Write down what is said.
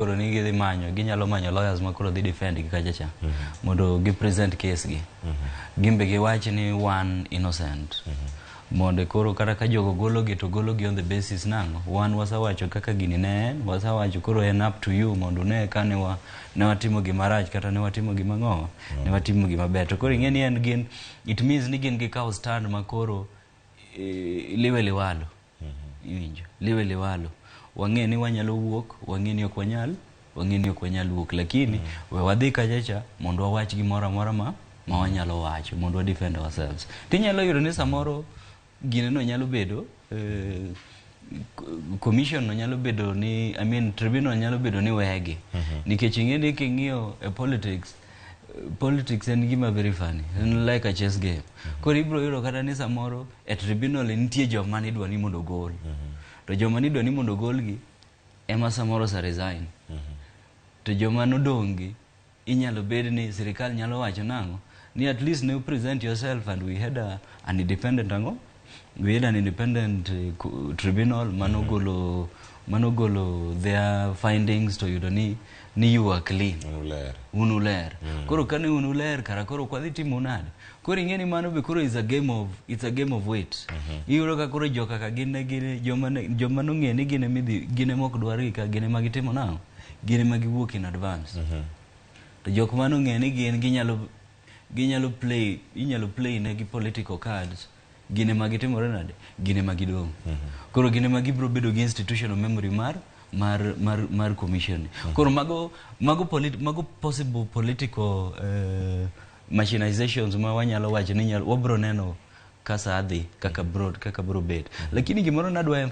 Koro ni gidhi manyo, ginyalo manyo lawyers ma koro dhi defend gi kacha cha mondo gi present case gi. Gin be giwach ni wan innocent. Mondo koro kata ka jogo gologi to gologi on the basis nang'o? Wan wasewacho kaka gini ne en, wasewacho koro en up to you mondo une ka ne wa ne watimo gima rach kata ne watimo gima ng'o, ne watimo gima ber. To koro ing'e ni en gin, it means ni gin gikawo stand ma koro liwe liwalo. Iwinjo? Liwe liwalo. Wang'e ni wanyalo wuok, wang'e ni ok wanyal, wang'e ni ok wanyal wuok. Lakini we wadhi kacha cha mondo wawach gimoro amora ma wanyalo wacho mondo wa defend ourselves. Tinyalo yudo ni samoro gine no nyalo bedo commission no nyalo bedo ni, I mean, tribunal nyalo bedo ni wegi. Nikech ing'e ni king'iyo e politics, politics en gima very funny, en like a chess game. Koro ibiro yudo kata ni samoro e tribunal nitie joma nidwa ni mondo ogol. To joma nidwa ni mondo ogolgi ema samoro ose resign. To joma nodong' gi inyalo bed ni sirikal nyalo wacho nang'o? Ni at least ne present yourself and we had an independent ang'o? We had an independent tribunal manogolo their findings to yudo ni you are clean. Uler. Un uler. Koro kane un uler kara koro ok wadhi timo nade? Koro ing'e ni mano be koro is a game of it's a game of weight. Iyudo ka koro joka ka gin ne gin joma nong'e ni gin emidhi gin ema ok dwargi ka gin ema gitimo nang'o? Gin ema giwuok in advance. To jok manong'e ni gin ginyalo play, inyalo play ne gi political cards, gin ema gitimore nade? Gin ema gidong'. Koro gin ema gibiro bedo gi institutional memory mar commission. Koro mago possible political machinations ma wanyalo wacho ni wabiro neno ka saa dhi kaka bro bet. Lakini gimoro nadwa emphasize.